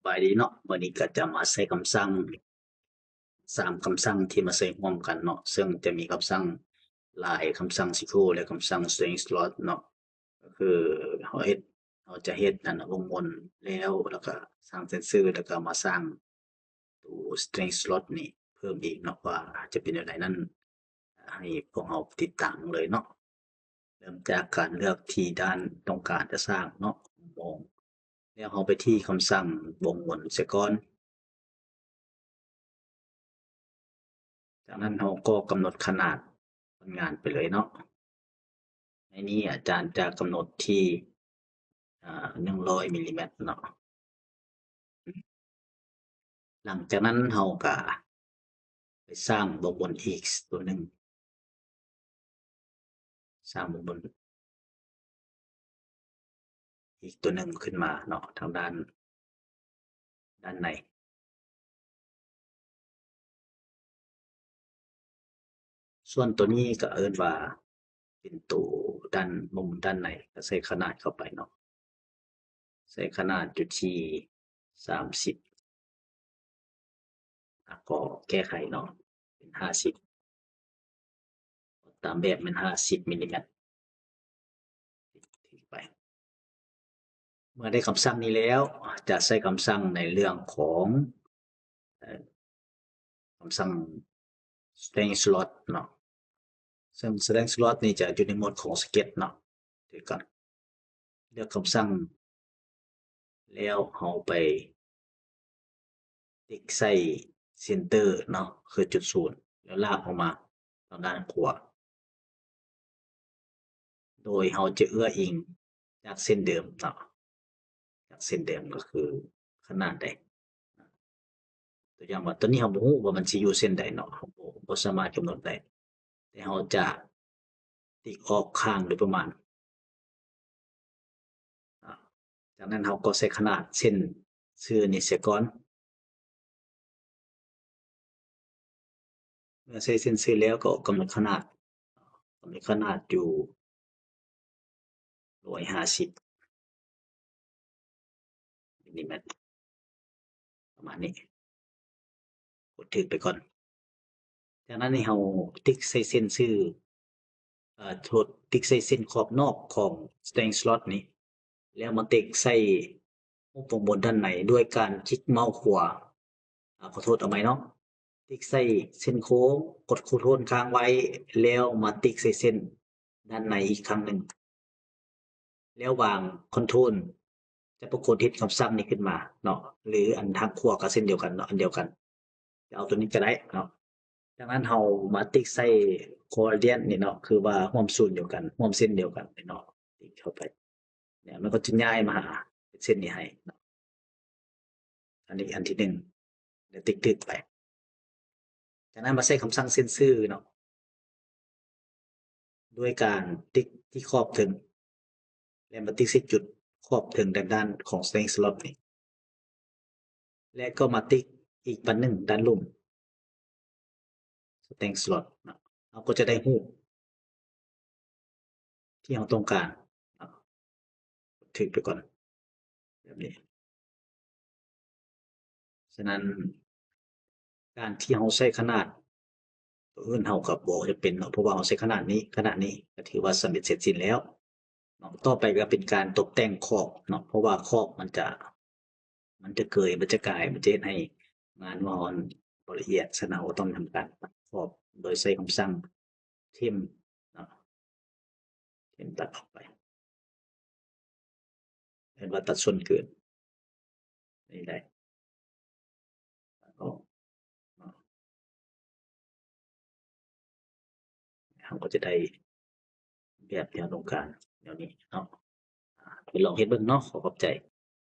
ບາຍດີເນາະ, ມື້ນີ້ກໍຈະມາໃຊ້ຄຳສັ່ງ ສາມຄຳສັ່ງທີ່ມາໃຊ້ຮ່ວມກັນເນາະ, ເຊິ່ງຈະມີຄຳສັ່ງ line ຄຳສັ່ງ SQL ແລະ ຄຳສັ່ງ string slot ເນາະ. ກໍຄືເຮົາເຮັດ ເຮົາຈະເຮັດອັນວົງມົນແລ້ວ ແລ້ວກໍສ້າງເສັ້ນຊື່ ແລ້ວກໍມາສ້າງໂຕ string slot ນີ້ເພີ່ມອີກເນາະ ວ່າຈະເປັນແນວໃດນັ້ນ ໃຫ້ພວກເຮົາຕິດຕາມເລີຍເນາະ. ເລີ່ມຈາກການເລືອກທີ່ດ້ານຕ້ອງການຈະສ້າງເນາະ, ວງ ແລ້ວເຮົາໄປທີ່ຄຳສັ່ງວົງມົນເສຍກ່ອນ. ຈາກນັ້ນເຮົາກໍກຳນົດຂະໜາດຂອງງານໄປເລີຍເນາະ. ໃນນີ້ອາຈານຈະກຳນົດທີ່ ອາ ໜຶ່ງຮ້ອຍມິລລີແມັດເນາະ. ຫຼັງຈາກນັ້ນເຮົາກະໄປສ້າງວົງມົນອີກຕົວໜຶ່ງ, ສ້າງວົງມົນອີກຕົວໜຶ່ງຂຶ້ນມາເນາະ ທາງດ້ານ ດ້ານໃນ. ສ່ວນຕົວນີ້ກໍເອີ້ນວ່າເປັນໂຕດ້ານ ມຸມດ້ານໃນ ກໍໃສ່ຂະໜາດເຂົ້າໄປເນາະ, ໃສ່ຂະໜາດຢູ່ທີ່ສາມສິບ ແລ້ວກໍແກ້ໄຂເນາະ ເປັນຫ້າສິບ ຕາມແບບແມ່ນຫ້າສິບມິລລີແມັດ. ເມື່ອໄດ້ຄຳສັ່ງນີ້ແລ້ວ ຈະໃຊ້ຄຳສັ່ງໃນເລື່ອງຂອງ ເອີ ຄຳສັ່ງ string slot ເນາະ, ເຊິ່ງ string slot ນີ້ຈະຢູ່ໃນໂໝດຂອງ sketch ເນາະ. ເດີກ່ອນ ເລືອກຄຳສັ່ງ ແລ້ວເຮົາໄປຕິກໃສ່ center ເນາະ ຄືຈຸດສູນ ແລ້ວລາກອອກມາທາງດ້ານຂວາ ໂດຍເຮົາຈະເອື້ອອີງຈາກເສັ້ນເດີມເນາະ, ຈາກເສັ້ນເດີມກໍຄືຂະໜາດໃດ. ຕົວຢ່າງວ່າ ຕອນນີ້ເຮົາບໍ່ຮູ້ວ່າມັນຊິຢູ່ເສັ້ນໃດເນາະ, ເຮົາບໍ່ ບໍ່ສາມາດກຳນົດໄດ້, ແຕ່ເຮົາຈະຕິກອອກຂ້າງໂດຍປະມານ. ອາ ຈາກນັ້ນເຮົາກໍໃສ່ຂະໜາດເສັ້ນຊື່ນີ້ເສຍກ່ອນ. ເມື່ອໃສ່ເສັ້ນຊື່ແລ້ວກໍກຳນົດຂະໜາດ, ກຳນົດຂະໜາດຢູ່ຮ້ອຍຫ້າສິບມິລລີແມັດ ປະມານນີ້. ກົດຖືກໄປກ່ອນ. ຈາກນັ້ນໃຫ້ເຮົາຕິກໃສ່ເສັ້ນຊື່ ເອີ ໂທດ ຕິກໃສ່ເສັ້ນຂອບນອກຂອງ string slot ນີ້ ແລ້ວມາຕິກໃສ່ຮູບວົງມົນດ້ານໃນດ້ວຍການຄລິກເມົາສ໌ຂວາ. ອາ ຂໍໂທດ ເອົາໃໝ່ເນາະ, ຕິກໃສ່ເສັ້ນໂຄ້ງ ກົດ control ຄ້າງໄວ້ ແລ້ວມາຕິກໃສ່ເສັ້ນດ້ານໃນອີກຄັ້ງໜຶ່ງ. ແລ້ວວາງ control ຈະປາກົດເຮັດຄຳສັ່ງນີ້ຂຶ້ນມາເນາະ ຫຼື ອັນທາງຂວາກໍເຊັ່ນດຽວກັນເນາະ, ອັນດຽວກັນ ຈະເອົາຕົວນີ້ກໍໄດ້ເນາະ. ຈາກນັ້ນເຮົາມາຕິກໃສ່ gradient ນີ້ເນາະ, ຄືວ່າຮ່ວມສູນດຽວກັນ ຮ່ວມເສັ້ນດຽວກັນເນາະ, ຕິກເຂົ້າໄປ ເນຍ ມັນກໍຈະຍ້າຍມາຫາເສັ້ນນີ້ໃຫ້ເນາະ. ອັນນີ້ອັນທີໜຶ່ງ ແລ້ວຕິກຖືກໄປ. ຈາກນັ້ນມາໃຊ້ຄຳສັ່ງເສັ້ນຊື່ເນາະ ດ້ວຍການຕິກທີ່ຂອບເທິງ ແລະ ມາຕິກໃສ່ຈຸດຂອບເທິງດ້ານໆຂອງ string slot ນີ້ ແລະ ກໍມາຕິກອີກບາດໜຶ່ງດ້ານລຸ່ມ string slot ເນາະ, ເຮົາກໍຈະໄດ້ຮູບທີ່ເຮົາຕ້ອງການເນາະ. ຖືກໄປກ່ອນ ແບບນີ້. ສະນັ້ນ ການທີ່ເຮົາໃຊ້ຂະໜາດຕົວອື່ນເຮົາກໍບໍ່ຈຳເປັນເນາະ, ເພາະວ່າເຮົາໃຊ້ຂະໜາດນີ້ ຂະໜາດນີ້ກໍຖືວ່າສຳເລັດເສັດສິ້ນແລ້ວເນາະ. ຕໍ່ໄປກໍເປັນການຕົບແຕ່ງຂອບເນາະ, ເພາະວ່າຂອບມັນຈະ ມັນຈະເກີຍ ມັນຈະກາຍ ມັນຈະເຮັດໃຫ້ງານຂອງເຮົາບໍ່ລະອຽດ. ສະນັ້ນ ເຮົາກໍຕ້ອງທຳການຕັດຂອບໂດຍໃຊ້ຄຳສັ່ງ trim ເນາະ, trim ຕັດອອກໄປ ເອີ້ນວ່າຕັດສ່ວນເກີນ ນີ້ໄດ້ ຕັດອອກເນາະ. ເຮົາກໍຈະໄດ້ແບບທີ່ເຮົາຕ້ອງການແນວນີ້ເນາະ. ໄປລອງເຮັດເບິ່ງເນາະ. ຂໍຂອບໃຈ.